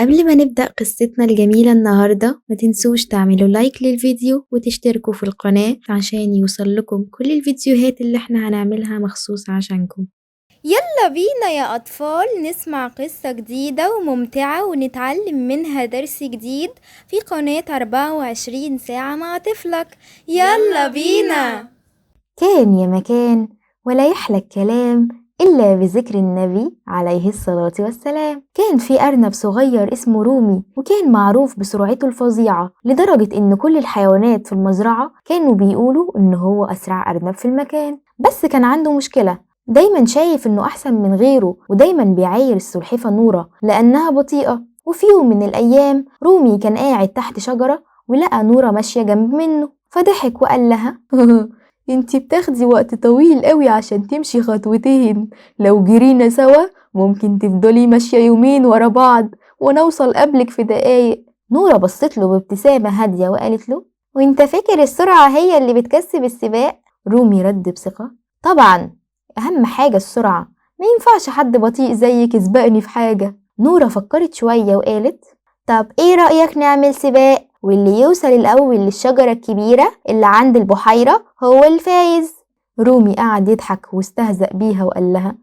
قبل ما نبدأ قصتنا الجميلة النهاردة، ما تنسوش تعملوا لايك للفيديو وتشتركوا في القناة عشان يوصل لكم كل الفيديوهات اللي احنا هنعملها مخصوص عشانكم. يلا بينا يا أطفال نسمع قصة جديدة وممتعة ونتعلم منها درس جديد في قناة 24 ساعة مع طفلك. يلا بينا. كان يا مكان ولا يحلى الكلام إلا بذكر النبي عليه الصلاة والسلام. كان في أرنب صغير اسمه رومي، وكان معروف بسرعته الفظيعة لدرجة إن كل الحيوانات في المزرعة كانوا بيقولوا إن هو أسرع أرنب في المكان. بس كان عنده مشكلة، دايما شايف إنه أحسن من غيره، ودايما بيعاير السلحفة نورة لأنها بطيئة. وفي يوم من الأيام رومي كان قاعد تحت شجرة ولقى نورة ماشية جنب منه، فضحك وقال لها انتي بتاخدي وقت طويل قوي عشان تمشي خطوتين، لو جرينا سوا ممكن تفضلي ماشية يومين ورا بعض ونوصل قبلك في دقايق. نورة بصت له بابتسامة هادية وقالت له وانت فاكر السرعة هي اللي بتكسب السباق؟ رومي رد بثقة طبعا، أهم حاجة السرعة، ما ينفعش حد بطيء زيك يسبقني في حاجة. نورة فكرت شوية وقالت طب ايه رأيك نعمل سباق، واللي يوصل الأول للشجرة الكبيرة اللي عند البحيرة هو الفايز. رومي قعد يضحك واستهزأ بيها وقال لها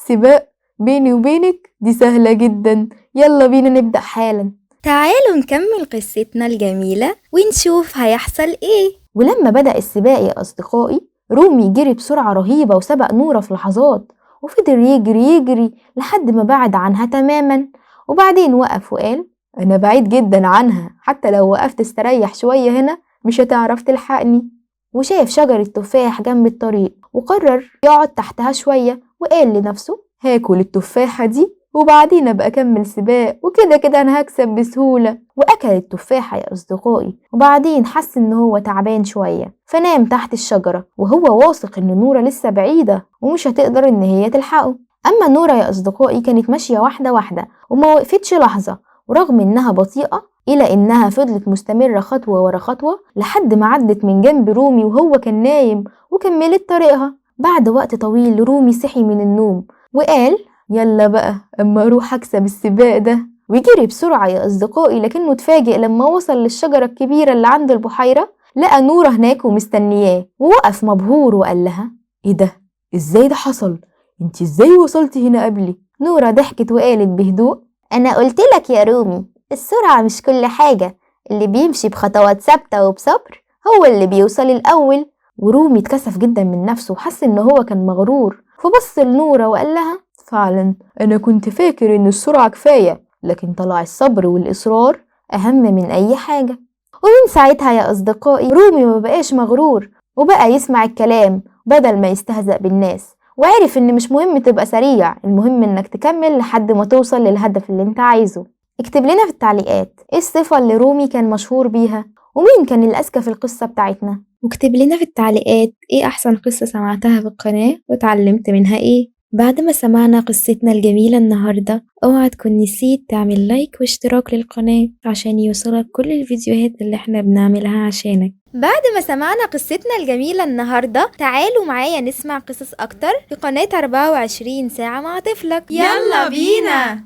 سباق بيني وبينك دي سهلة جدا، يلا بينا نبدأ حالا. تعالوا نكمل قصتنا الجميلة ونشوف هيحصل ايه. ولما بدأ السباق يا أصدقائي، رومي جري بسرعة رهيبة وسبق نورة في لحظات، وفضل يجري يجري لحد ما بعد عنها تماما. وبعدين وقف وقال أنا بعيد جدا عنها، حتى لو وقفت استريح شوية هنا مش هتعرف تلحقني. وشاف شجرة تفاح جنب الطريق وقرر يقعد تحتها شوية، وقال لنفسه هاكل التفاحة دي وبعدين أبقى أكمل سباق، وكده كده أنا هكسب بسهولة. وأكل التفاحة يا أصدقائي، وبعدين حس إن هو تعبان شوية فنام تحت الشجرة، وهو واثق إن نورة لسه بعيدة ومش هتقدر إن هي تلحقه. أما نورة يا أصدقائي كانت ماشية واحدة واحدة وما وقفتش لحظة، ورغم إنها بطيئة إلا إنها فضلت مستمرة خطوة ورا خطوة لحد ما عدت من جنب رومي وهو كان نايم وكملت طريقها. بعد وقت طويل رومي صحي من النوم وقال يلا بقى أما أروح أكسب السباق ده، وجري بسرعة يا أصدقائي. لكنه اتفاجئ لما وصل للشجرة الكبيرة اللي عند البحيرة لقى نورة هناك ومستنياه، ووقف مبهور وقال لها إيه ده؟ إزاي ده حصل؟ انتي إزاي وصلتي هنا قبلي؟ نورة ضحكت وقالت بهدوء أنا قلت لك يا رومي السرعة مش كل حاجة، اللي بيمشي بخطوات ثابتة وبصبر هو اللي بيوصل الأول. ورومي اتكسف جدا من نفسه وحس إن هو كان مغرور، فبص لنورة وقال لها فعلا أنا كنت فاكر إن السرعة كفاية، لكن طلع الصبر والإصرار أهم من أي حاجة. ومن ساعتها يا أصدقائي رومي ما بقاش مغرور وبقى يسمع الكلام بدل ما يستهزأ بالناس، وعرف إن مش مهم تبقى سريع، المهم إنك تكمل لحد ما توصل للهدف اللي انت عايزه. اكتب لنا في التعليقات ايه الصفة اللي رومي كان مشهور بيها، ومين كان الأذكى في القصة بتاعتنا. واكتب لنا في التعليقات ايه أحسن قصة سمعتها في القناة وتعلمت منها ايه. بعد ما سمعنا قصتنا الجميلة النهاردة، اوعى تكون نسيت تعمل لايك واشتراك للقناة عشان يوصلك كل الفيديوهات اللي احنا بنعملها عشانك. بعد ما سمعنا قصتنا الجميلة النهاردة، تعالوا معايا نسمع قصص أكتر في قناة 24 ساعة مع طفلك. يلا بينا.